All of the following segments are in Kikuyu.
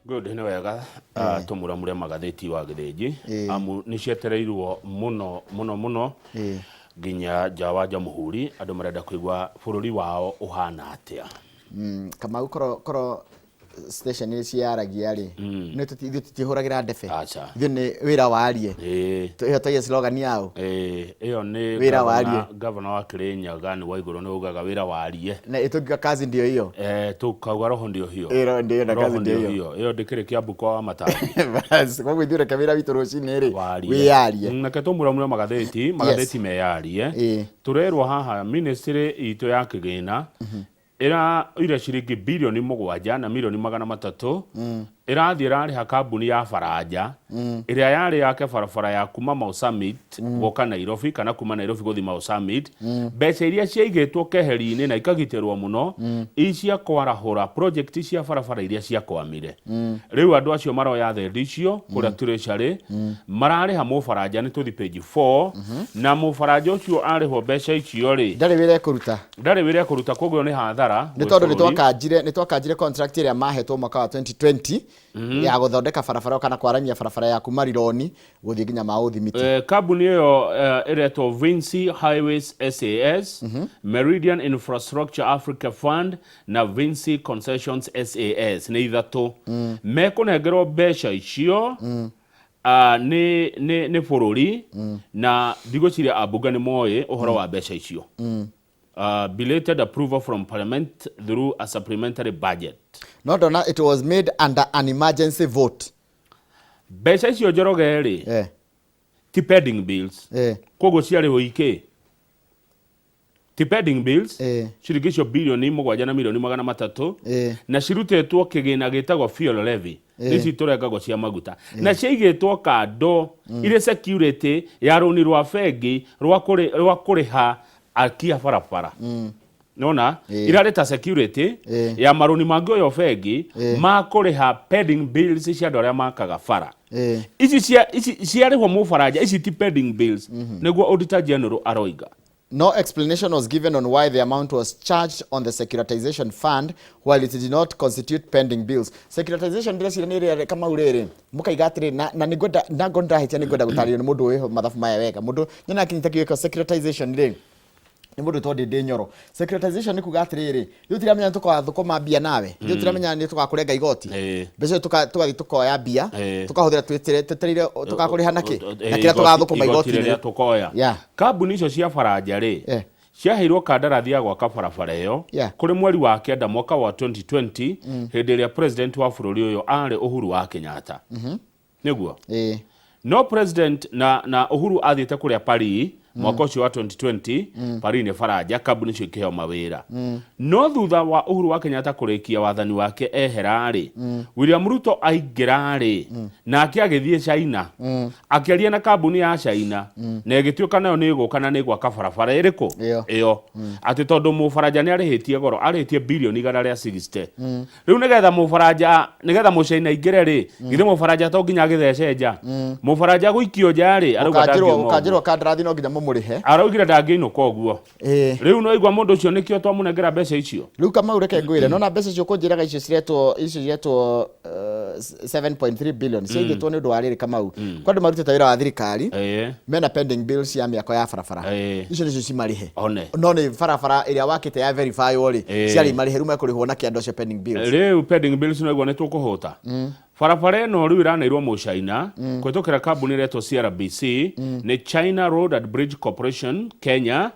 Good, nĩ wega tũmuramure magathĩti wa Gĩthĩnji amu nĩ cietereirwo mũno mũno mũno nginya nja wa Jamhuri andũ marenda kũigua bũrũri wao ũhana atĩa. Kamau koro koro station iria ciaragia rĩ, nĩ ithuĩ tũtihũragĩra ndebe. Aca. Ithuĩ nĩ wĩra warie. Ĩyo twaige slogan yao. Ĩĩ, ĩyo nĩ Wĩra warie. Gavana wa Kĩrĩnyaga nĩ Waigũrũ nĩ ugaga wĩra warie. Na ĩtũngiuga kazi ndio hiyo. Eh, tukauga roho ndio hiyo. Ĩĩ, roho ndio hiyo na Roho kazi ndio ndio hiyo. hiyo. Ĩyo ndĩkĩrĩ Kĩambu kwa Wamatangi. Bas, koguo ithuĩ reke wĩra witũ rũcinĩ rĩ, Warie. wĩyarie. Reke tũmuramure magathĩti, magathĩti meyarie. Tũrerwo haha ministry itũ ya kĩgĩna ĩraoire ciringi birioni 7 na mirioni 300 ĩrathiĩ ĩrarĩha kambuni ya Baranja ĩrĩa yarĩ yake barabara ya kuma Mau Summit gũka Nairobi kana kuma Nairobi gũthiĩ Mau Summit, mbeca iria ciaigĩtwo keheri-inĩ na ikagitĩrwo mũno i cia kwarahũra project cia barabara iria ciakwamire. Rĩu andũ acio maroya thendi icio kũrĩa Treasury mararĩha Mũbaranja, nĩ tũthi page 4, na Mũbaranja ũcio arĩhwo mbeca icio rĩ, ndarĩ wĩra ekũruta. Ndarĩ wĩra ekũruta, koguo nĩ hathara nĩ gwĩ tondũ nĩ bũrũri. Twakanjire contract ĩrĩa mahetwo mwaka wa 2020 ya gũthondeka barabara kana kwaramia barabara ya kuma Rironi gũthiĩ nginya Mau Thimiti. Kambuni ĩyo ĩretwo Vinci Highways SAS, Meridian Infrastructure Africa Fund na Vinci Concessions SAS nĩ ithatũ. Mekũnengerwo mbeca icio nĩ bũrũri na ndigwĩciria ambunge nĩ moĩ ũhoro wa mbeca icio. Belated approval from Parliament through a supplementary budget. No ndona it was made under an emergency vote. Mbeca icio Njoroge rĩ, ti pending bills. Koguo ciarĩhwo ikĩ? Ti pending bills. Ciringi icio birioni 7 na mirioni 300 na cirutĩtwo kĩgĩna gĩtagwo fuel levy. Nĩ ici tũrengagwo cia maguta. Na ciaigĩtwo kando irĩ security ya rũni rwa bengi rwa kũrĩha aki a barabara. Nona irarĩ ta security ya marũni mangĩoywo bengi ma kũrĩha pending bills cia andũ arĩa makaga bara. Ici cia ici ciarĩhwo Mũbaranja, ici ti pending bills, nĩguo Auditor General aroiga. No explanation was given on why the amount was charged on the securitization fund while it did not constitute pending bills. Securitization ndĩreciria nĩ ĩrĩa Kamau rĩrĩ mũkaiga atĩrĩ na nĩngwenda nangorwo nĩndahĩtia nĩngwenda gũtarĩrio nĩ mũndũ ũĩ mathabu maya wega. Mũndũ nyona akĩnyita kĩgĩko securitization rĩ nĩ mũndũ tondũ ndĩ nyoro. Securitization nĩ kuga atĩrĩrĩ, rĩu tiramenya nĩ tũkathũkũma mbia nawe, rĩu tiramenya nĩ tũgakũrenga igoti, mbeca icio tũgathiĩ tũkoya mbia tũkahũthĩra twetereire tũgakũrĩha nakĩ na kĩrĩa tũgathũkũma igoti igoti-inĩ. Rĩrĩa tũkoya. Kambuni icio cia Baranja rĩ, ciaheirwo kandarathi ya gwaka barabara ĩyo kũrĩ mweri wa kenda mwaka wa 2020 hĩndĩ ĩrĩa president wa bũrũri ũyũ arĩ Uhuru wa Kenyatta. Nĩguo? Ĩĩ. No president na Uhuru athiĩte kũrĩa Paris mwaka ũcio wa 2020, Paris nĩ Baranja, kambuni icio ikĩheo mawĩra. No thutha wa Uhuru wa Kenyatta kũrĩkia wathani wake ehera-rĩ, William Ruto aingĩra-rĩ, nake agĩthiĩ China, akĩaria na kambuni ya China na ĩgĩtuĩka nayo nĩ ĩgũka na nĩ ĩgwaka barabara ĩrĩkũ? Ĩyo. Ĩyo. Atĩ tondũ Mũbaranja nĩ arĩhĩtie goro, arĩhĩtie birioni 160. Rĩu nĩgetha Mũbaranja, nĩgetha Mũcaina aingĩre rĩ, githĩ Mũbaranja to nginya agĩthece nja? Mũbaranja gũikio nja rĩ, arauga Ũkanjĩrwo ndangiuma ũguo. Ũkanjĩrwo kandarathi no nginya mũmũrĩhe. Araugire ndangĩinũka ũguo. Rĩu no igua mũndũ ũcio nĩkĩo twamũnengera mbeca icio. Rĩu Kamau reke ngwĩre, nona mbeca icio kũnjĩraga icio ciretwo 7.3 billion ciaigĩtwo nĩ ũndũ wa rĩrĩ Kamau. Kwa andũ marutĩte wĩra wa thirikari mena pending bills cia mĩako ya barabara. Icio nĩcio cimarĩhe. One. No nĩ barabara ĩrĩa wakĩte ya verify rĩ, ciarĩ imarĩhe, rĩu mekũrĩhwo na kĩ andũ acio pending bills? Rĩu pending bills no igua nĩ tũkũhũta. Barabara ĩno rĩu ĩraneirwo Mũcaina kũhĩtũkĩra kambuni ĩretwo CRBC, nĩ China Road and Bridge Corporation Kenya,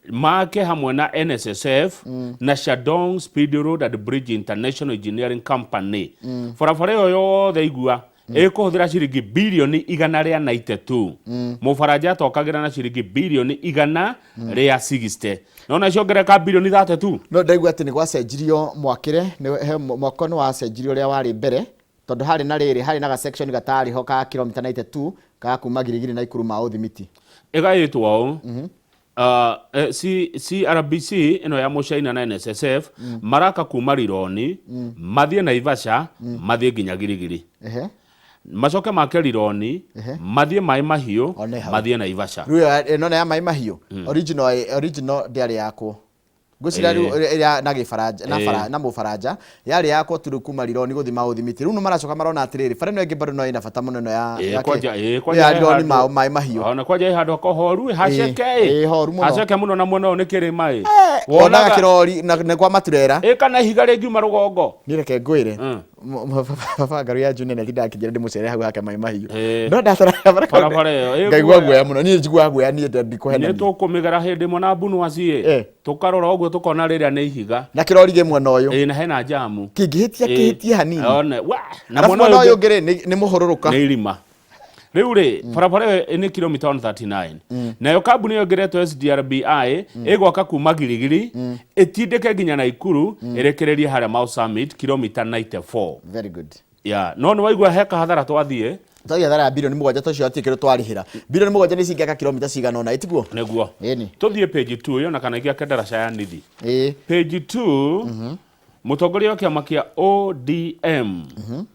make hamwe na NSSF na Shandong Speed Road and Bridge International Engineering Company. Barabara ĩyo yothe igua ĩkũhũthĩra ciringi birioni 192. Mũbaranja atokagĩra na ciringi birioni 160. Nona ciongereka birioni 32. No ndaigua atĩ nĩ gwacenjirio mwakĩre, he mwako nĩ wacenjirio ũrĩa warĩ mbere, tondũ harĩ na rĩrĩ, harĩ na ga section gatarĩ ho ka kilomita 92 ka kuma Girigiri na Ikuru ma Ũthimiti. Ĩgaĩtwo ũũ, CRBC ĩno ya Mũcaina na NSSF maraka kuma Rironi mathiĩ Naivasha mathiĩ nginya Girigiri, macoke make Rironi mathiĩ Maĩ Mahiũ One hau. mathiĩ Naivasha. Rĩu ĩno nĩ ya Maĩ Mahiũ, original ndĩarĩ yakwo. Ngwĩciria rĩu ĩrĩa na gĩbaranja na bara na mũbaranja yarĩ ya koturu kuma Rironi gũthiĩ Maũthimiti. Rĩu nĩ maracoka marona atĩrĩrĩ, bara ĩno ĩngĩ bado no ĩna bata mũno ĩno ya ya kĩ- Kwanja ĩyo kwanja ya he Rironi handũ maĩ mahiũ. Ona kwanja he handũ hakohoru haceke Ĩĩ, horu mũno. Haceke mũno na mwena ũyũ nĩ kĩrĩma ĩ. Wonaga Wonaga kĩrori na nĩ kwa maturera. Ĩ kana ihiga rĩngiuma rũgongo. Niĩ reke ngwĩre baba ngaru ya Junior nĩatindaga akĩnjĩra ndĩmũcere hau hake maĩ mahiũ. No ndacara barabara Barabara ĩyo ĩ ngaigua guoya. guoya mũno. Niĩ njiguaga guoya niĩ Nĩ ndikũhenania. tũkũmĩgera hĩndĩ ĩmwe na mbunuaci ĩ. Tũkarora ũguo tũkona rĩrĩa nĩ ihiga. Na kĩrori gĩ mwena ũyũ. Ĩ na hena jamu. Kĩngĩhĩtia kĩhĩtie hanini. One, wa, na Arabu mwena mwena ũyũ ũyũ ũngĩ rĩ nĩ mũhũrũrũka. Nĩ irima. Rĩu rĩ, barabara ĩyo nĩ kilomita 139. Nayo kambuni ĩyo ĩngĩ ĩretwo SDRBI ĩgwaka kuma Giligili ĩtindĩke nginya Naikuru ĩrĩkĩrĩrie harĩa Mau Summit kilomita 94. Very good. Yeah. No nĩ waigua he kahathara twathiĩ. Twathiĩ hathara ya bilioni 7 tũcio hatirĩ kĩndũ twarĩhĩra. Bilioni 7 nĩ cingĩaka kilomita cigana ũna, ĩtiguo? Nĩguo. Ĩni. Tũthiĩ page 2 ĩyo na kana ingĩake ndaraca ya nithi. Ĩĩ. Page 2 Mũtongoria wa kĩama kĩa ODM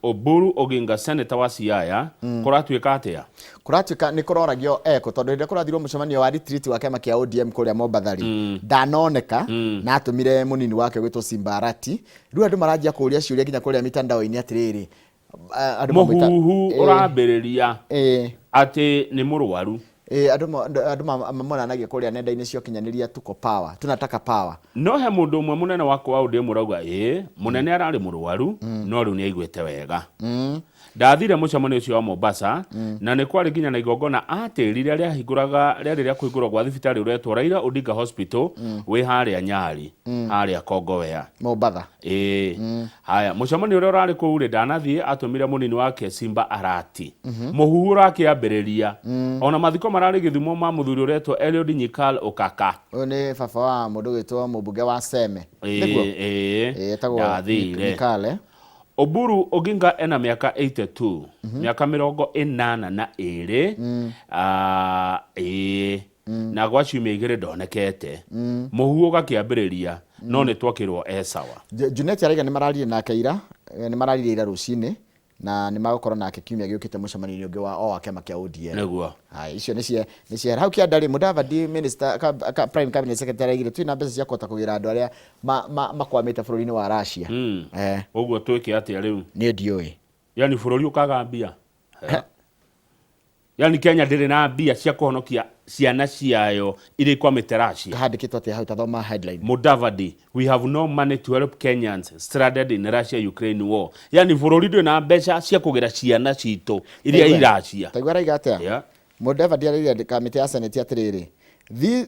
Oburu Oginga Senator wa Siaya kũratuĩka atĩa? Kũratuĩka nĩ kũroragio eko tondũ hĩndĩ ĩrĩa kũrathirwo mũcemanio wa retreat wa kĩama kĩa ODM kũrĩa Mombatha rĩ, ndanoneka na atũmire mũnini wake ũgwĩtwo Simba Arati. Rĩu andũ maranjia kũria ciũria nginya kũrĩa mitandao-inĩ atĩrĩrĩ, andũ mamwĩta Mũhuhu ũrambĩrĩria atĩ nĩ mũrwaru. Ĩĩ, andũ mamonanagia kũrĩa nenda-inĩ cia ũkinyanĩria tuko power, tunataka power. No he mũndũ ũmwe mũnene wa kwa ODM ũrauga ĩĩ, mũnene ararĩ mũrwaru no rĩu nĩ aiguĩte wega. Ndathire mũcemanio ũcio wa Mombasa na nĩ kwarĩ nginya na igongona atĩrire rĩahingũraga rĩarĩ rĩa kũhingũrwo gwa thibitarĩ ũretwo Raila Odinga Hospital wĩ harĩa Nyali harĩa Kongowea. Mombatha. Ĩĩ. Haya, mũcemanio ũrĩa ũrarĩ kũu rĩ ndanathiĩ atũmire mũnini wake Simba Arati. Mũhuhu ũrakĩambĩrĩria. Ona mathiko mararĩ Gĩthumo ma mũthuri ũretwo Eliud Nyikal Okaka. Ũyũ nĩ baba wa mũndũ ũgwĩtwo mũmbunge wa Seme. Ĩĩ, Nĩguo? ĩĩ. Ĩĩ, etagwo Ndathire. Nyikal, eh? Oburu Oginga ena mĩaka 82, mĩaka 82, ĩĩ, na gwa ciumia igĩrĩ ndonekete. Mũhuhu ũgakĩambĩrĩria, no nĩ twakĩrwo e sawa. Junet araiga nĩ mararirie nake ira, nĩ mararirie ira rũcinĩ, na nĩ magũkorwo nake kiumia gĩũkĩte mũcemanio-inĩ ũngĩ wa o wa kĩama kĩa ODM. Nĩguo. Haya, icio nĩ cia nĩ cia hau kĩanda rĩ, Mudavadi minister ka, prime cabinet secretary araigire twĩna mbeca cia kũhota kũgĩra andũ arĩa makwamĩte bũrũri-inĩ wa Russia. Ũguo twĩke atĩa rĩu? Niĩ ndiũĩ. Yani bũrũri ũkaga mbia. Yani Kenya ndĩrĩ na mbia cia kũhonokia ciana ciayo iria ikwamĩte Russia. Handĩkĩtwo atĩa hau? Tathoma headline. Mudavadi, we have no money to help Kenyans stranded in Russia-Ukraine war. Yani bũrũri ndũrĩ na mbeca cia kũgĩra ciana citũ iria i Russia. Taigua araiga atĩa? Mudavadi araigire kamĩtĩ ya Senate atĩrĩrĩ,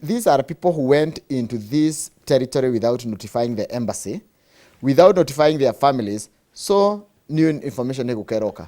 these are people who went into this territory without notifying the embassy, without notifying their families, so new information nĩ gũka ĩroka.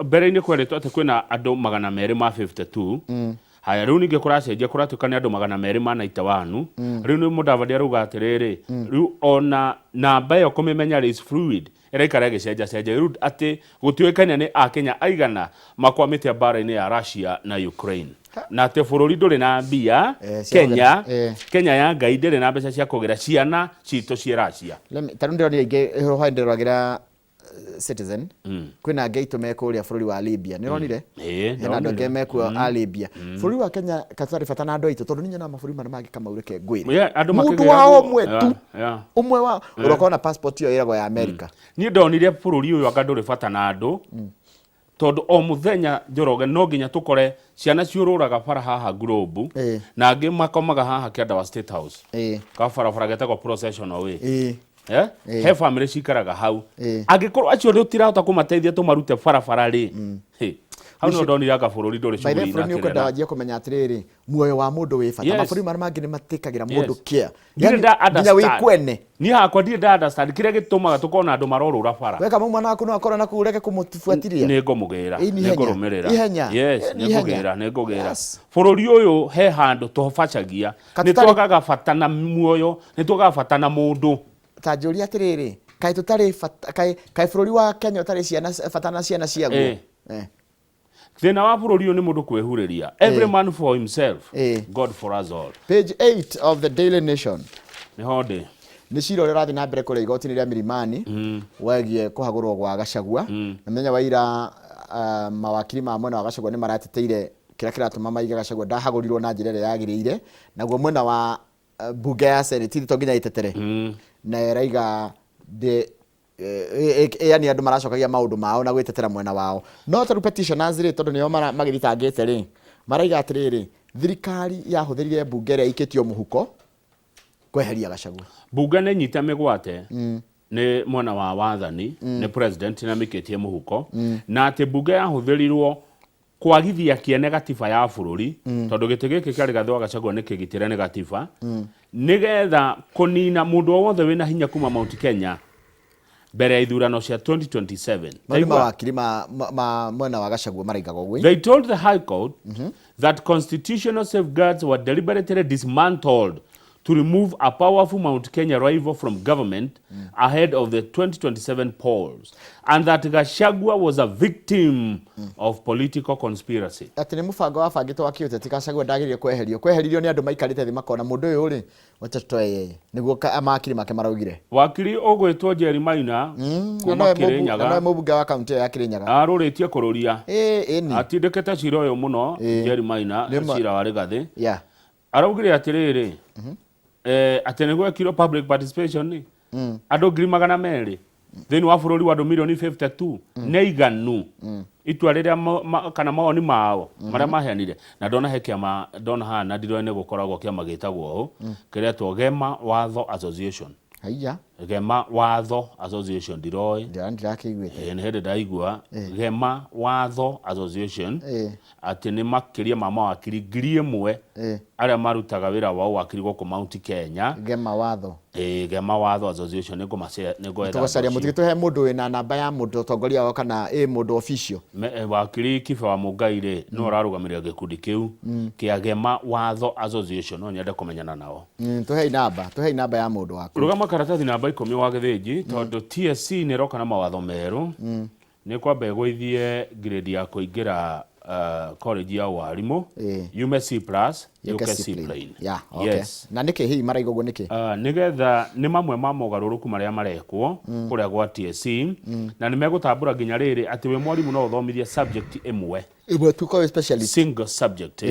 Mbere-inĩ kwerĩtwo atĩ kwĩna andũ magana merĩ ma 52. Haya, rĩu ningĩ kũracenjia kũratuĩka nĩ andũ magana merĩ ma 91. Rĩu nĩ Mudavadi arauga atĩrĩrĩ, rĩu ona namba ĩyo kũmĩmenya rĩ is fluid, ĩraikara ĩgĩcenjacenjia. Rĩu atĩ gũtiũĩkaine nĩ Akenya aigana makwamĩte mbara-inĩ ya Russia na Ukraine. Na atĩ bũrũri ndũrĩ na mbia, Cia Kenya, kũgĩra, Kenya ya Ngai ndĩrĩ na mbeca cia kũgĩra ciana citũ ciĩ Russia. Let me, ta rĩu ndĩronire ingĩ, hwaĩ ndĩroragĩra Citizen, kwĩna angĩ aitũ me kũrĩa bũrũri wa Libya, nĩ ũronire? Ĩĩ, Hena andũ angĩ ndonire. mekuo a Libya. Bũrũri wa Kenya katarĩ bata na andũ aitũ, tondũ nĩ nyonaga mabũrũri marĩa mangĩ Kamau reke ngwĩre. Yeah, andũ Mũndũ makĩgĩra wao guo. ũmwe tu. Ũmwe wao, ũroka ona passport ĩyo ĩragwo ya America. Niĩ ndonire bũrũri ũyũ anga ndũrĩ bata na andũ, tondũ o mũthenya Njoroge no nginya tũkore ciana ciũrũraga bara haha Globe, na angĩ makomaga haha kĩanda wa State House. Kabarabara getagwo Processional Way. He family cikaraga hau. Angĩkorwo acio rĩu tirahota kũmateithia tũmarute barabara rĩ, hĩ, hau no ndonire anga bũrũri ndũrĩ By the way, cuguri bũrũri na nĩ ũkwenda kĩrĩa. wanjie kũmenya atĩrĩrĩ, muoyo wa mũndũ wĩ bata. Mabũrũri marĩa mangĩ nĩ matĩkagĩra mũndũ care. Ndirĩ Yaani, nda nginya wĩ understand. kwene. Niĩ hakwa ndirĩ nda understand kĩrĩa gĩtũmaga tũkorwo na andũ marorũra bara. We kama mwana waku no akorwo na kũu reke kũmũbuatĩrĩra. Nĩ ngũmũgĩra, Ĩĩ, nĩ nĩ ihenya. ngũrũmĩrĩra. Ihenya. Yes, Ĩĩ, nĩ nĩ ihenya. ngũgĩra, nĩ ngũgĩra. Yes. Bũrũri ũyũ he handũ tũbacagia. Ka Nĩ tũtarĩ- twagaga bata na muoyo, nĩ twagaga bata na mũndũ. Ta njũria atĩrĩrĩ, kaĩ tũtarĩ bata, kaĩ bũrũri wa Kenya ũtarĩ ciana, bata na ciana ciaguo? Thĩna wa bũrũri ũyũ nĩ mũndũ kwĩhurĩria. Every man for himself, God for us all. Page 8 of the Daily Nation. Nĩho ndĩ. Nĩ cira ũrĩa ũrathiĩ na mbere kũrĩa igoti-inĩ rĩa Milimani wegiĩ kũhagũrwo gwa Gachagua. Na mũthenya wa ira, mawakiri ma mwena wa Gachagua nĩ marateteire kĩrĩa kĩratũma maige Gachagua ndahagũrirwo na njĩra ĩrĩa yagĩrĩire. Naguo mwena wa Mbunge ya Senate to nginya ĩtetere na ĩraiga ndĩ yani andũ maracokagia maũndũ mao na gwĩtetera mwena wao. No tarĩu petitioners rĩ, tondũ nĩo magĩthitangĩte rĩ, maraiga atĩrĩrĩ, thirikari yahũthĩrire mbunge ĩrĩa ĩikĩtio mũhuko kweheria Gachagua. Mbunge nĩ nyite mĩgwate nĩ mwena wa wathani nĩ president na mĩkĩtie mũhuko, na atĩ mbunge yahũthĩrirwo kwagithia kĩene gatiba ya bũrũri, tondũ gĩtĩ gĩkĩ kĩa Rigathĩ wa Gachagua nĩ kĩgitĩre nĩ gatiba, nĩgetha kũnina mũndũ o wothe wĩna hinya kuma Mount Kenya mbere ya ithurano cia 2027. Mau nĩ Taigua. Mawakiri ma mwena wa Gachagua maraigaga ũguo. They told the High Court that constitutional safeguards were deliberately dismantled to remove a powerful Mount Kenya rival from government ahead of the 2027 polls, and that Gachagua was a victim of political conspiracy. Atĩ nĩ mũbango wabangĩtwo wa kĩũteti. Gachagua ndagĩrĩire kweherio, kweheririo nĩ andũ maikarĩte thĩ makona mũndũ ũyũ rĩ, wacha tutoe yeye, nĩguo mawakiri make maraugire. Wakiri ũgwĩtwo Jerry Maina Na kuma nowe na nowe Kirinyaga mũmbunge wa kaunti ĩyo ya Kirinyaga. Arũrĩtie kũrũria Ĩ ĩni. Atindĩkĩte cira ũyũ mũno Jerry Maina. Cira wa Rigathĩ araugire atĩrĩrĩ, atĩ nĩ gwekirwo public participation nĩ andũ 200,000 thĩinĩ wa bũrũri wa andũ mirioni 52 nĩ aiganu itua rĩrĩa kana mawoni mao marĩa maheanire. Na ndona he kĩama, ndona haha na ndiroĩ nĩ gũkoragwo kĩama gĩtagwo ũũ kĩretwo Gema Watho Association. Haiya. Gema Watho Association, ndiroĩ. Ndirakĩiguĩte. Nĩ hĩndĩ ndaigua Gema Watho Association atĩ nĩ makĩria ma mawakiri 1,000 arĩa marutaga wĩra wa ũwakiri gũkũ Mount Kenya. Gema Watho. Gema Watho Association, nĩ ngũmace- nĩ ngwetha Tũgũcaria. andũ acio. Mũtigĩtũhe mũndũ wĩna namba ya mũndũ ũtongoria wao kana ĩ mũndũ official. Wakiri Kibe wa Mũngai rĩ, nĩwe ũrarũgamĩrĩra gĩkundi kĩu kĩa Gema Watho Association. No nyende kũmenyana nao. Tũhei namba ya mũndũ waku. Rũgama karatathi namba 10 wa gĩthĩnji, tondũ TSC nĩ ĩroka na mawatho merũ. Nĩ kwamba ĩgũithie grade ya kũingĩra college ya warimũ yume C plus yũke yũke C C plain. plain. Yeah, okay. Yes. Na nĩkĩ hihi maraiga ũguo, nĩkĩ? Nĩgetha nĩ mamwe ma mogarũrũku marĩa marekwo kũrĩa gwa TSC, na nĩ megũtambũra nginya rĩrĩ atĩ wĩ mwarimũ no ũthomithie subject ĩmwe. Ĩmwe tu, korwo specialist. Single subject,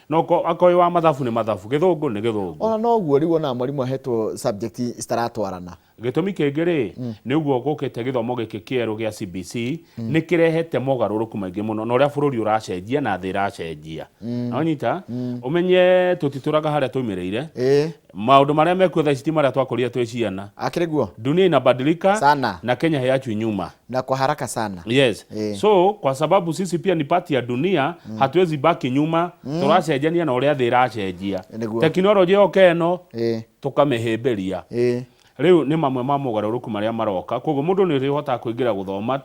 no akorwo wĩ wa mathabu nĩ mathabu, gĩthũngũ nĩ gĩthũngũ. Ona noguo rĩu ona mwarimũ ahetwo subject citaratwarana. Gĩtũmi kĩngĩ rĩ, nĩ ũguo gũkĩte gĩthomo gĩkĩ kĩerũ gĩa CBC nĩ kĩrehete mogarũrũku maingĩ mũno, na ũrĩa bũrũri ũracenjia na thĩ ĩracenjia. Nonyita ũmenye tũtitũraga harĩa tũimĩrĩire. Maũndũ marĩa mekuo thaa ici ti marĩa twakũrire twĩ ciana. Akĩrĩ guo. Dunia inabadilika Sana. Na Kenya haiachwi nyuma. Na kwa haraka sana. Yes. So kwa sababu sisi pia ni part ya dunia, hatuwezi baki nyuma. Tũracenjania na ũrĩa thĩ ĩracenjia. Nĩguo. Tekinoronjĩ yoka ĩno tũkamĩhĩmbĩria. Rĩu nĩ mamwe ma mogarũrũku marĩa maroka. Koguo mũndũ nĩ ũrĩhotaga kũingĩra gũthoma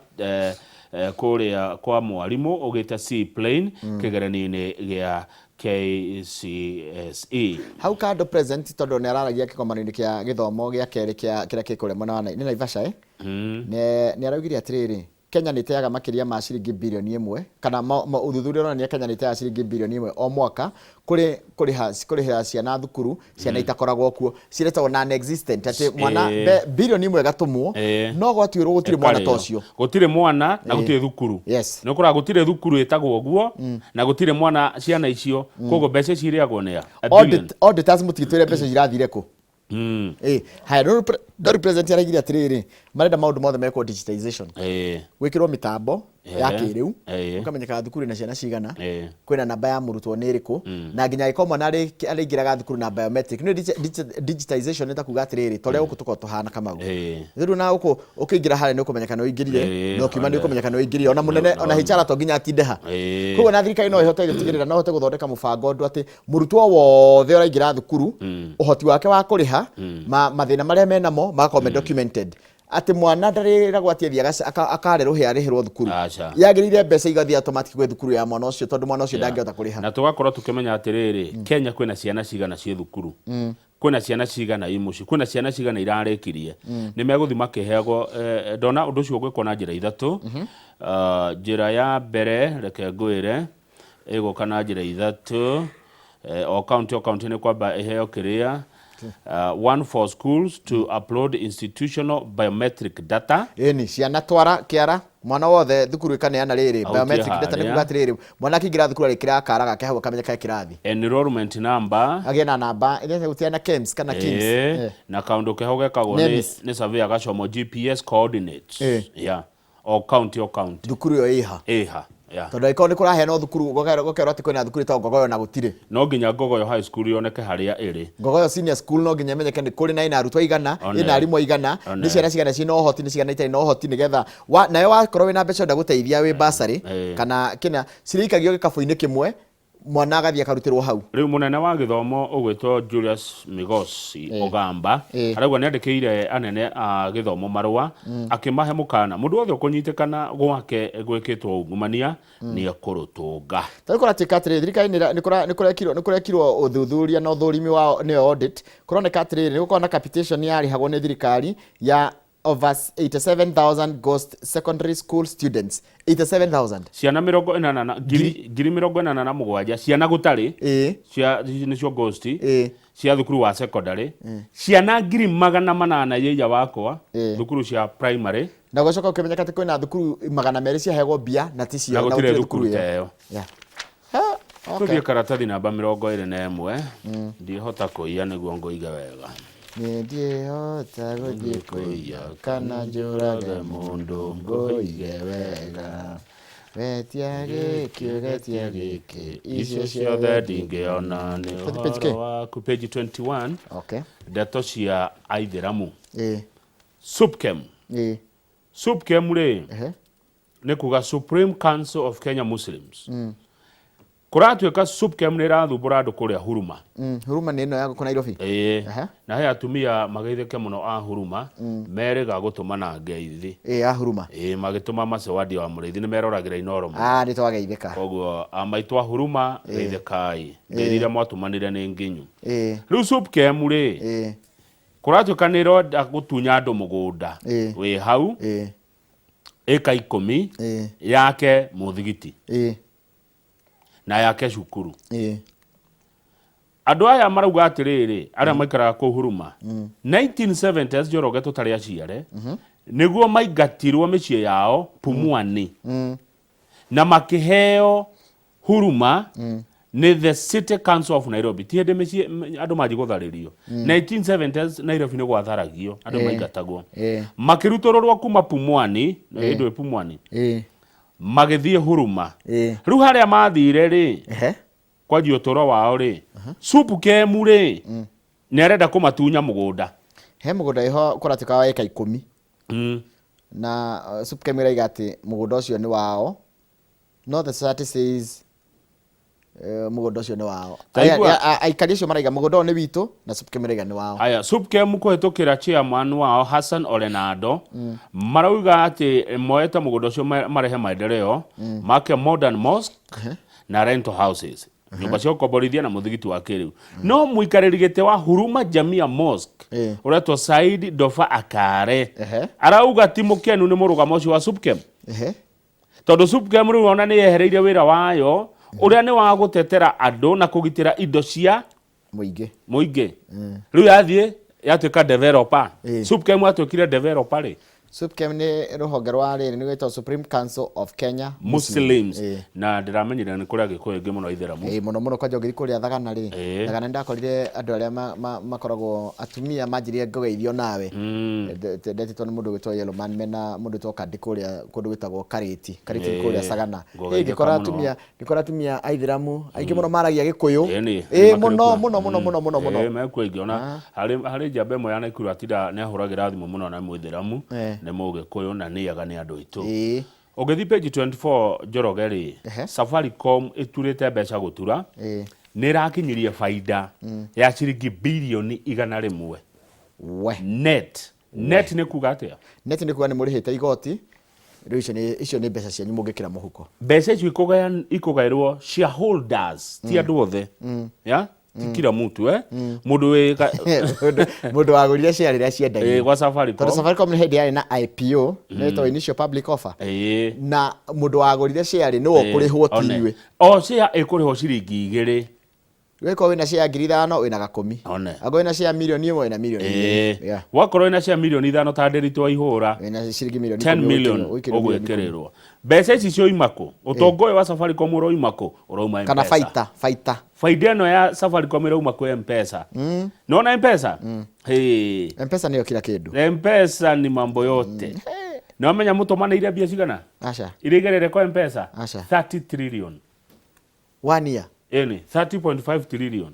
kũrĩa kwa mwarimũ ũgĩte C plain kĩgeranio-inĩ gĩa KCSE. Hau kando, president tondũ nĩ araragia kĩgomano-inĩ kĩa gĩthomo gĩa kerĩ kĩa kĩrĩa kĩ kũrĩa mwena wa nĩ Naivasha, eh? Nĩ araugire atĩrĩrĩ, Kenya nĩ ĩteaga makĩria ma ciringi 1 birioni kana ũthuthuria ũronania Kenya nĩ ĩteaga ciringi 1 birioni o mwaka kũrĩ kũrĩhĩra ciana thukuru, ciana itakoragwo kuo, ciretagwo non-existent, atĩ mwana 1 birioni ĩgatũmwo no gwatuĩrwo gũtirĩ mwana ta Ĩkarĩo. ũcio. Gũtirĩ mwana na gũtirĩ thukuru. Nĩ ũkoraga gũtirĩ thukuru ĩtagwo ũguo na gũtirĩ mwana ciana icio, koguo mbeca ici irĩagwo nĩ a billion. Auditors, mũtigĩtwĩre mbeca irathire kũ. Haya, no rĩu president araigire atĩrĩrĩ, marenda maũndũ mothe mekwo digitization, gwĩkĩrwo mĩtambo ya kĩrĩu, ũkamenyekaga thukuru ĩna ciana cigana, kwĩna namba ya mũrutwo nĩ ĩrĩkũ, na nginya angĩkorwo mwana arĩingĩraga thukuru na biometric. Nĩ digitization nĩ ta kuga atĩrĩrĩ, ta ũrĩa gũkũ tũkoragwo tũhana, Kamau, rĩu na gũkũ ũkĩingĩra harĩa nĩ ũkũmenyeka nĩ ũingĩrire, na ũkiuma nĩ ũkũmenyeka nĩ ũingĩrire. Ona mũnene, ona HR to nginya atinde ha. Koguo na thirikari no ĩhote gũtigĩrĩra, no ĩhote gũthondeka mũbango ũndũ atĩ mũrutwo wothe ũraingĩra thukuru, ũhoti wake wa kũrĩha, mathĩna marĩa menamo magakorwo me documented, atĩ mwana ndarĩragwo atĩ athiĩ akare rũhĩa arĩhĩrwo thukuru. Aca. Yagĩrĩire mbeca igathiĩ automatic gwĩ thukuru ya mwana ũcio, tondũ mwana ũcio ndangĩhota kũrĩha. Na tũgakorwo tũkĩmenya atĩrĩrĩ, Kenya kwĩna ciana cigana ciĩ thukuru, kwĩna ciana cigana i mũciĩ, kwĩna ciana cigana irarĩkirie. Nĩ megũthiĩ makĩheagwo. Ndona ũndũ ũcio ũgwĩkwo na njĩra ithatũ. Njĩra ya mbere, reke ngwĩre, ĩgũka na njĩra ithatũ. O county, o county nĩ kwamba ĩheo kĩrĩa. One for schools to upload institutional biometric data. Ĩni, ciana twara kĩara, mwana wothe thukuru ĩkaneana rĩrĩ Ahutie biometric data, nĩ harĩa. kuga atĩrĩrĩ, mwana akĩingĩra thukuru arĩkĩraga kara gake hau akamenyeka kĩrathi. Enrollment number. Agĩe na namba ĩrĩa gũtiana KEMS kana KIMS. Na kaundu keho gekagwo nĩ NEMIS. Nĩ surveyor gacomo GPS coordinates. Yeah, o county, o county. Thukuru ĩyo ĩha. Ĩha, yeah. Tondũ angĩkorwo nĩ kũraheanwo thukuru gũkerwo atĩ kwĩna thukuru ĩtagwo Ngogoyo na gũtirĩ. No nginya Ngogoyo High School yoneke harĩa ĩrĩ. Ngogoyo Senior School no nginya ĩmenyeke nĩ kũrĩ na ĩna arutwo aigana, One. ĩna arimũ aigana, One. nĩ ciana cigana ciĩna ũhoti, nĩ cigana itarĩ na ũhoti, nĩgetha nawe wakorwo wĩna mbeca ũrenda gũteithia wĩ bursary kana kĩna, cirĩikagio gĩkabũ-inĩ kĩmwe, mwana agathiĩ akarutĩrwo hau. Rĩu mũnene wa gĩthomo ũgwĩtwo Julius Migosi Ogamba arauga nĩ andĩkĩire anene a gĩthomo marũa akĩmahe mũkana mũndũ wothe ũkũnyitĩkana gwake gwĩkĩtwo ungumania nĩ ekũrũtũnga. Tarĩu kũratuĩka atĩrĩrĩ, thirikari nĩ kũrekirwo ũthuthuria na ũthũrimi wa nĩyo audit, kũroneka atĩrĩrĩ, nĩ gũkorwo na capitation yarĩhagwo nĩ thirikari ya over 87,000 ghost secondary school students, 87,000. Ciana mĩrongo ĩnana na 87,000 ciana gũtarĩ cia nĩcio ghost cia thukuru wa secondary, ciana 800,000 yĩia wakwa thukuru cia primary. Na ũgacoka ũkĩmenyeka atĩ kwĩna thukuru 200 ciaheagwo mbia na ti cio. Na na gũtirĩ gũtirĩ thukuru ĩyo. ta ĩyo. Yeah. Ha, okay. Tũthiĩ karatathi namba 21, ndihota kũiya nĩguo ngũige wega. Niĩ ndiĩhota gũthiĩ kũiya kana njũrage mũndũ ngũige wega, wetia gĩkĩ ũgetia gĩkĩ, icio ciothe ndingĩona nĩ Page K? ũhoro waku. Page 21. Ndeto cia aithĩramu. Supkem. Supkem rĩ, nĩ kuga Supreme Council of Kenya Muslims. Kũratuĩka Supkem nĩ ĩrathumbũra andũ kũrĩa Huruma. Huruma nĩ ĩno ya gũkũ Nairobi? Ĩĩ. Na he atumia mageithĩke mũno a Huruma merĩga gũtũmana ngeithi. Ĩĩ, ya Huruma. Ĩĩ, magĩtũma macewadi wa mũrĩithi nĩ meroragĩra Inoro mũno. Ah, nĩ twageithĩka. Koguo amaitũ a Huruma, geithĩkai, ngeithi iria mwatũmanire nĩ nginyu. Rĩu Supkem rĩ, kũratuĩka nĩ ĩrenda gũtunya andũ mũgũnda wĩ hau ĩka 10 yake mũthigiti na yake cukuru. Andũ aya marauga atĩrĩrĩ, arĩa maikaraga kũu Huruma, 1970s, Njoroge tũtarĩ aciare, nĩguo maingatirwo mĩciĩ yao Pumwani na makĩheo Huruma nĩ the City Council of Nairobi. Ti hĩndĩ mĩciĩ andũ manji gũtharĩrio. 1970s Nairobi nĩ gwatharagio, andũ maingatagwo, makĩrutũrũrwo kuma Pumwani, hĩndĩ ĩyo Pumwani, magĩthiĩ Huruma. Rĩu harĩa mathire rĩ, kwanjia ũtũro wao rĩ, Supkem rĩ, nĩ arenda kũmatunya mũgũnda. He mũgũnda ĩho kũratuĩka wa ĩka 10 na Supkem ĩraiga atĩ mũgũnda ũcio nĩ wao, no the society says mũgũnda ũcio nĩ wao. Ta igua. Aikari acio maraiga mũgũnda ũyũ nĩ witũ na Supkem ĩraiga nĩ wao. Aya, Supkem kũhĩtũkĩra chairman wao Hassan Olenado marauga atĩ moete mũgũnda ũcio marehe maendeleo make, modern mosque na rental houses, nyũmba cia gũkomborithia na mũthigiti wa kĩrĩu. No mũikarĩri gĩtĩ wa Huruma Jamia Mosque ũretwo Said Dofa Akare arauga ti mũkenu nĩ mũrũgamo ũcio wa Supkem, tondũ Supkem rĩu ona nĩ yehereire wĩra wayo ũrĩa nĩ wa gũtetera andũ na kũgitĩra indo cia mũingĩ. Mũingĩ. Rĩu yathiĩ yatuĩka developer. Supkem atuĩkire developer rĩ? Supkem nĩ rũhonge rwa rĩrĩ, nĩ gwĩtwo Supreme Council of Kenya Muslims. Na ndĩramenyire nĩ kũrĩ agĩkũyũ aingĩ mũno aithĩramu. Ĩĩ, mũno mũno, kwanja ũngĩthiĩ kũrĩa Thagana rĩ. Thagana nĩ ndakorire andũ arĩa makoragwo atumia manjĩrire ngũgeithio nawe. Ndetĩtwo nĩ mũndũ ũgwĩtwo Yellow Man mena mũndũ ũgwĩtwo Kandi kũrĩa kũndũ gwĩtagwo Karĩti. Karĩti nĩ kũrĩa Sagana. Ngũgeithĩka Ngĩkora mũno. atumia, ngĩkora atumia aithĩramu aingĩ mũno maragia Gĩkũyũ. Ĩni, Ĩĩ, makĩrĩ mũno kuo. mũno mũno mũno mũno mũno. Ĩĩ, mekuo aingĩ. Ona harĩ njamba ĩmwe ya Naikuru atinda nĩ ahũragĩra thimũ mũno na mũithĩramu, nĩ mũgĩkũyũ na nĩaga nĩ andũ aitũ. Ũngĩthiĩ page 24, Njoroge rĩ, Safaricom ĩturĩte mbeca gũtura, nĩ ĩrakinyirie baida ya ciringi birioni 100. We. Net. Net nĩ kuga atĩa? Net nĩ kuga nĩ mũrĩhĩte igoti, rĩu icio nĩ mbeca cianyu mũngĩkĩra mũhuko. Mbeca icio ikũgaĩrwo shareholders, ti andũ othe ya ti kila mtu, mũndũ wĩ Mũndũ wagũrire share rĩrĩa ciendagio. Gwa Safaricom. Tondũ Safaricom nĩ hĩndĩ yarĩ na IPO, nĩ ĩtagwo initial public offer, na mũndũ wagũrire share nĩwe ũkũrĩhwo, ti One. inyuĩ. O share ĩkũrĩhwo ciringi 2. Wĩkorwo wĩna share 5,000 wĩna gakũmi. One. Angorwo wĩna share 1 million wĩna 2 million. Yeah. Wakorwo wĩna cia 5 million ta Ndĩritũ Waihũra, Wĩna ciringi mirioni 10 ikũmi. million Ũgwĩkĩrwo 10 million. Ũgwĩkĩrĩrwo mbeca ici cioima kũ? Ũtonga ũyũ wa Safaricom ũroima kũ? Ũrauma Kana M-Pesa. Faita, faita. Faida ĩno ya Safaricom ĩrauma kwĩ M-Pesa. Nona M-Pesa? Hey. M-Pesa nĩyo kila kĩndũ. M-Pesa ni mambo yote. Na wamenya mũtũmanĩire mbia cigana Aca. iria igerere kwa M-Pesa? Aca. 30 trillion. One year? Ĩni, 30.5 trillion.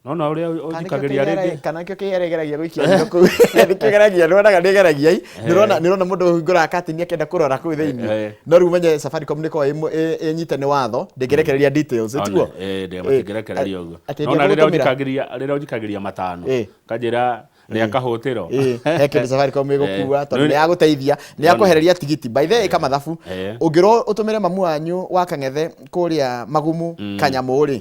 Nona ũrĩa ũnjikagĩria rĩngĩ. Kana nĩkĩo KRA ĩgeragia gũikia nĩro kũu, nĩkĩo ĩgeragia, nĩwonaga nĩ ĩgeragia i nĩũrona mũndũ ũhingũraga katini akĩenda kũrora kũu thĩinĩ. No rĩu menye Safaricom nĩkoragwo ĩnyite nĩ watho, ndĩngĩrekereria details, tiguo? Matingĩrekereria ũguo. Atĩ Nona rĩrĩa ndĩgũtũmĩra. ũnjikagĩria, rĩrĩa ũnjikagĩria 5, kanjĩra rĩa kahũtĩro. Ĩ, he kĩndũ Safaricom ĩgũkua, tondũ nĩ yagũteithia, nĩ Nĩ- yakwehereria tigiti. By the way, ĩka mathabu, ũngĩrwo ũtũmĩre mamu wanyu wa Kang'ethe kũrĩa Magumu kanyamũ rĩ,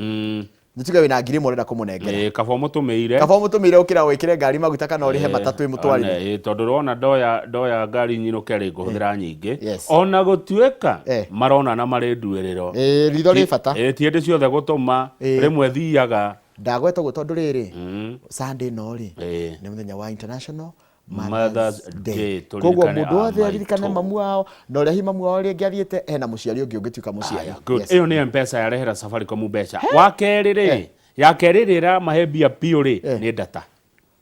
nĩ tuge wĩna 1,000 ũrenda kũmũnengera. Kaba ũmũtũmĩire. Kaba ũmũtũmĩire ũkĩra wĩkĩre ngari maguta kana ũrĩhe matatũ ĩmũtwarire. One, tondũ rona ndoya ngari nyinũke rĩ, ngũhũthĩra nyingĩ. Ona gũtuĩka maronana marĩ nduĩrĩro. Ĩ, ritho rĩ bata. Ti hĩndĩ ciothe gũtũma, rĩmwe thiaga. Ndagweta ũguo tondũ rĩrĩ, Sunday no rĩ, nĩ mũthenya wa International Mother's Mother's Day, Day. tũririkane Koguo mũndũ wothe a aririkane maitũ. Mamu wao, na ũrĩa hihi mamu wao rĩngĩ athiĩte, hena mũciari ũngĩ ũngĩtuĩka mũciari. Aya, good. Yes. Ĩyo nĩ M-Pesa yarehera Safaricom mbeca. Wa kerĩ rĩ, ya kerĩ rĩ ĩramahe mbia biũ rĩ, nĩ data.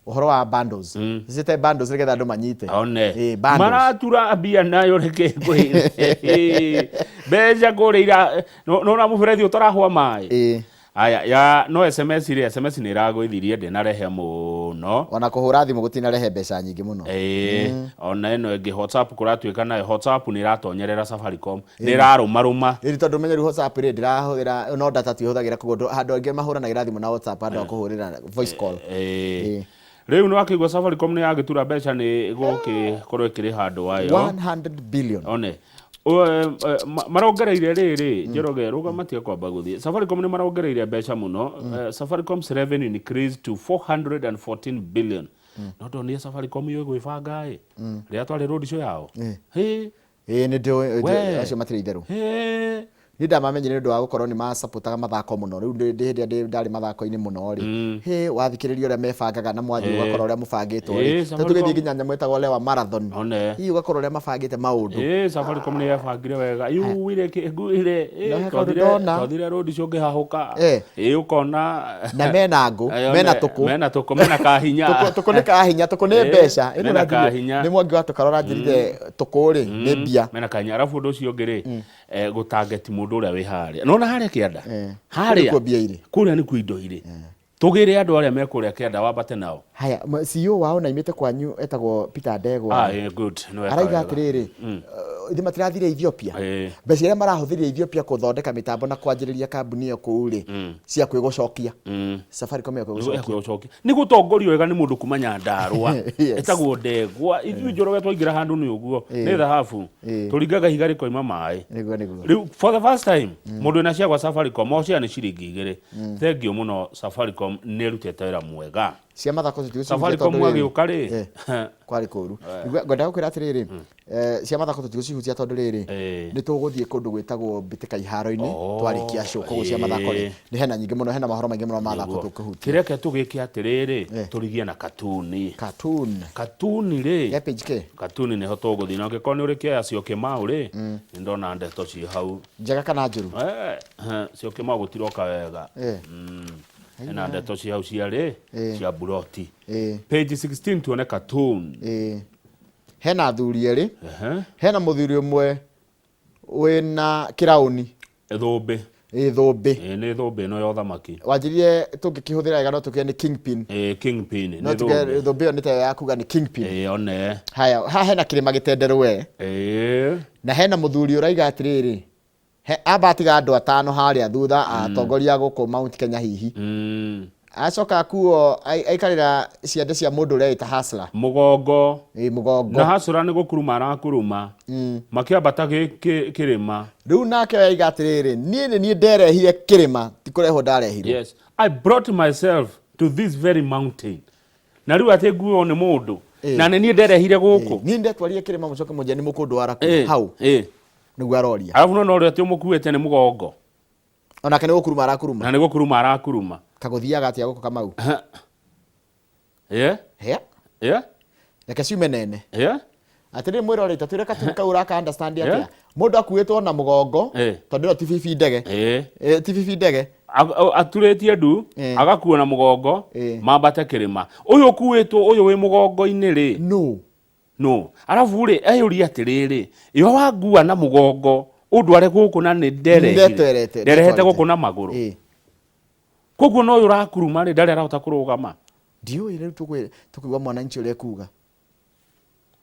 Ũhoro wa bundles, cite bundles nĩgetha andũ manyite. One. Bundles. Maratura mbia nayo reke ngwĩre. Mbeca kũrĩa ira nona mũberethi ũtarahũa maĩ. Aya, ya no SMS rĩ, SMS nĩ ĩragũithirie, ndĩnarehe mũno. Ona kũhũra thimũ gũtinarehe mbeca nyingĩ mũno. Ĩĩ, ona ĩno ĩngĩ WhatsApp, kũratuĩka nayo WhatsApp nĩ ĩratonyerera Safaricom, nĩ ĩrarũmarũma. Ĩni tondũ menye rĩu WhatsApp rĩ, ndĩrahũthĩra no data tu ĩhũthagĩra, koguo handũ angĩ mahũranagĩra thimũ na WhatsApp handũ ha kũhũrĩra voice call. Ĩĩ. Rĩu nĩ wakĩigua Safaricom nĩ yagĩtura mbeca nĩ gũgĩkorwo ĩkĩrĩha andũ ayo. 100 billion. One. Marongereire rĩrĩ, Njoroge, rũgama, tiga kwamba gũthiĩ. Safaricom nĩ marongereire mbeca mũno. Safaricom's revenue increased to 414 billion. No ndonire Safaricom yũ ĩgwĩbanga ĩ rĩrĩa twarĩ road show yao. Hĩ. Ĩĩ, nĩ ndĩũĩ. We. Acio matirĩ itherũ. Hĩ. Niĩ ndamamenyire nĩ ũndũ wa gũkorwo nĩ macapotaga mathako mũno. Rĩu ndĩ hĩndĩ ĩrĩa ndarĩ mathako-inĩ mũno rĩ, hĩ, wathikĩrĩria ũrĩa mebangaga na mwathiĩ ũgakora ũrĩa mũbangĩtwo rĩ, Safaricom- tũgĩthiĩ nginya nyamũ ĩtagwo Lewa Marathon, One. hihi ũgakora ũrĩa mabangĩte maũndũ. Ĩ, Safaricom nĩ yebangire wega yuire ngwire. No he kaũndũ ndona. Twathire road show ngĩhahũka. Ĩ, ũkona Na mena ngũ, Ayo, mena tũkũ. Mena tũkũ, mena kahinya. Tũkũ nĩ kahinya, tũkũ nĩ mbeca. Ĩno Mena ũranjĩrire, kahinya. Nĩ Mwangi wa Tũkarora njĩrire tũkũ rĩ nĩ mbia. Mena kahinya. Arabu ũndũ ũcio ũngĩ rĩ, gũtangeti mũndũ ũrĩa wĩ harĩa, nona harĩa kĩanda, harĩa Kũu nĩkuo mbia irĩ. Kũrĩa nĩkuo indo irĩ. Tũgĩre andũ arĩa me kũrĩa kĩanda, wambate nao. Haya, CEO wao na imĩte kwanyu etagwo Peter Ndegwa. Ah, good. Nĩ weka Araiga wega. atĩrĩrĩ, ithe matirathire Ethiopia, mbeca iria marahũthĩrire Ethiopia kũthondeka mĩtambo na kwanjĩrĩria kambuni ĩyo kũu rĩ, cia kwĩgũcokia Safaricom ya kwĩgũcokia. Kwĩgũcokia nĩ gũtongorio wega nĩ mũndũ kuma Nyandarũa, etagwo Ndegwa. Ithuĩ Njoroge twaingĩra handũ nĩ ũguo, nĩ thahabu, tũringaga ihiga rĩkoima maĩ. Nĩguo. Rĩu for the first time mũndũ wĩna cia gwa Safaricom, o cia nĩ ciringi 2. Thengiũ mũno, Safaricom nĩ ĩrutĩte wĩra mwega. Cia mathako tũtigũcihutia Safaricom tondũ rĩrĩ, agĩũka rĩ, kwarĩ kũru. Ngwendaga gũkwĩra atĩrĩrĩ, cia mathako tũtigũcihutia tondũ rĩrĩ, nĩ tũgũthiĩ kũndũ gwĩtagwo mbĩtĩka iharo-inĩ twarĩkia show. Koguo cia mathako rĩ, nĩ hena nyingĩ mũno, hena mahoro maingĩ mũno ma mathako tũkũhutia. Kĩreke tũgĩke atĩrĩrĩ, tũrigie na katuni. Cartoon. Katuni rĩ, Ya page K. Katuni nĩho tũgũthiĩ, na ũngĩkorwo nĩ ũrĩ kĩoya Syokimau rĩ, nĩ ndona ndeto ciĩ hau. Njega kana njũru? Syokimau gũtiroka wega. Hena ndeto ciĩ hau ciarĩ cia buroti. Page 16 tuone cartoon. Hena athuri erĩ. Hena mũthuri ũmwe wĩna kĩraũni. Thũmbĩ. Ĩ, thũmbĩ. Ĩ, nĩ thũmbĩ ĩno ya ũthamaki. Wanjĩrire tũngĩkĩhũthĩra wega no tũkĩre nĩ kingpin. Ĩ, kingpin. No nĩ tuge thũmbĩ. Thũmbĩ ĩyo nĩ ta ya kuga nĩ kingpin. Ĩ, one. Haya, haha hena kĩrĩma gĩtenderũ we, na hena mũthuri ũraiga atĩrĩrĩ, amba atiga andũ atano harĩa thutha, atongoria gũkũ Mount Kenya hihi. Acoka akuo aikarĩra ciande cia mũndũ ũrĩa ĩta Hustler. Mũgongo. Ĩ, mũgongo. Na hacũra nĩ gũkuruma arakuruma makĩambata kĩrĩma. Rĩu nake aiga atĩrĩrĩ, niĩ nĩ niĩ nderehire kĩrĩma, ti kũrehwo ndarehirwo. Yes, I brought myself to this very mountain, na rĩu atĩ nguo nĩ mũndũ na nĩ niĩ nderehire gũkũ. Niĩ ndetwarire kĩrĩma, mũcoke mũnjĩre nĩ mũkũndwara kũ? Hau nĩguo aroria. Arabu nona ũrĩa atĩ ũmũkuĩte nĩ mũgongo. Onake nĩ gũkuruma arakuruma. Na nĩ gũkuruma arakuruma. Kagũthiaga atĩa gũkũ Kamau? Yeah. Yeah. Yeah. Reke ciume nene. Yeah. Atĩrĩrĩ mwĩroreri, ta twĩre katuni kau ũraka understand atĩa? Yeah. Mũndũ akuĩtwo na mũgongo, Eh. tondũ ĩno ti bibi ndege. Eh. Eh, ti bibi ndege. Aturĩtie ndu Eh. agakuo na mũgongo Eh. mambate kĩrĩma. Ũyũ ũkuĩtwo ũyũ wĩ mũgongo-inĩ rĩ. No. No. Arabu rĩ eyũria atĩrĩrĩ, yo wangua na mũgongo ũndware gũkũ na nĩ nderehire. Ndetwerete, Nderehete ndetwarĩte. gũkũ na magũrũ. Eh. Koguo no ũyũ ũrakuruma rĩ ndarĩ arahota kũrũgama. Ndiũĩ rĩu tũkũigua mwananchi ũrĩa ekuga.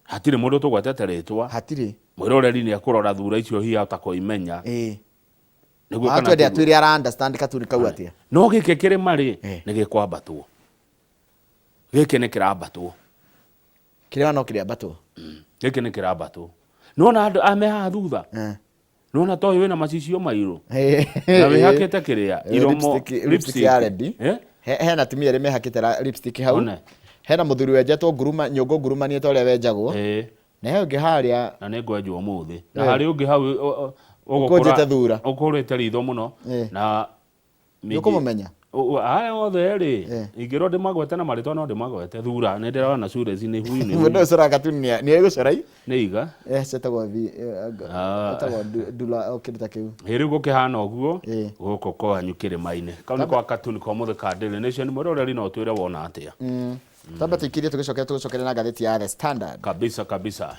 Hatirĩ mũndũ tũgwetete rĩtwa. Hatirĩ. Mwĩroreri nĩ ekũrora thura icio hihi ahota kũimenya. Nĩguo kana Atwende tiguo. atwĩre ara understand katuni kau atĩa. No gĩkĩ kĩrĩma rĩ Eh. nĩ gĩkwambatwo. Gĩkĩ nĩ kĩrambatwo. Kĩrĩma no kĩrĩambatwo. Gĩkĩ nĩ kĩrambatwo. Nĩwona andũ aya me haha thutha? Eh. Nĩwona ta ũyũ wĩna macicio mairũ? Eh. Na wĩhakĩte kĩrĩa? Eh, Iromo. lipstick lipstick ya red. Eh? Hena atumia erĩ mehakĩte lipstick hau. One. Hena mũthuri wenjetwo nguruma nyũngũ ngurumanie ta ũrĩa wenjagwo. Eh. Na he ũngĩ harĩa Na nĩ ngwenjwo ũmũthĩ. Na Eh. harĩ ũngĩ hau Ũkũnjĩte thura. Ũkũrĩte ritho mũno. Eh. Na Nĩ ũkũmũmenya? Aya othe rĩ, Eh. ingĩrwo ndĩmagwete na marĩtwa no ndĩmagwete. Thura, nĩ ndĩrona Surezi nĩ huyu nĩ Mũndũ huyu. ũyũ ũcoraga katuni nĩ egũcora i. Nĩ iga. Eh, ciĩtagwo thi eh, Ah. etagwo ndula o kĩndũ ta kĩu. Ĩ rĩu gũkĩhana ũguo Eh. gũkũ kwanyu kĩrĩma-inĩ. Kau nĩ kwa katuni ka ũmũthĩ ka Daily Nation. Mwĩroreri no ũtwĩre wona atĩa. Twambe tũikĩrie tũgĩcoke tũgĩcokere na ngathĩti ya The Standard. Kabisa kabisa.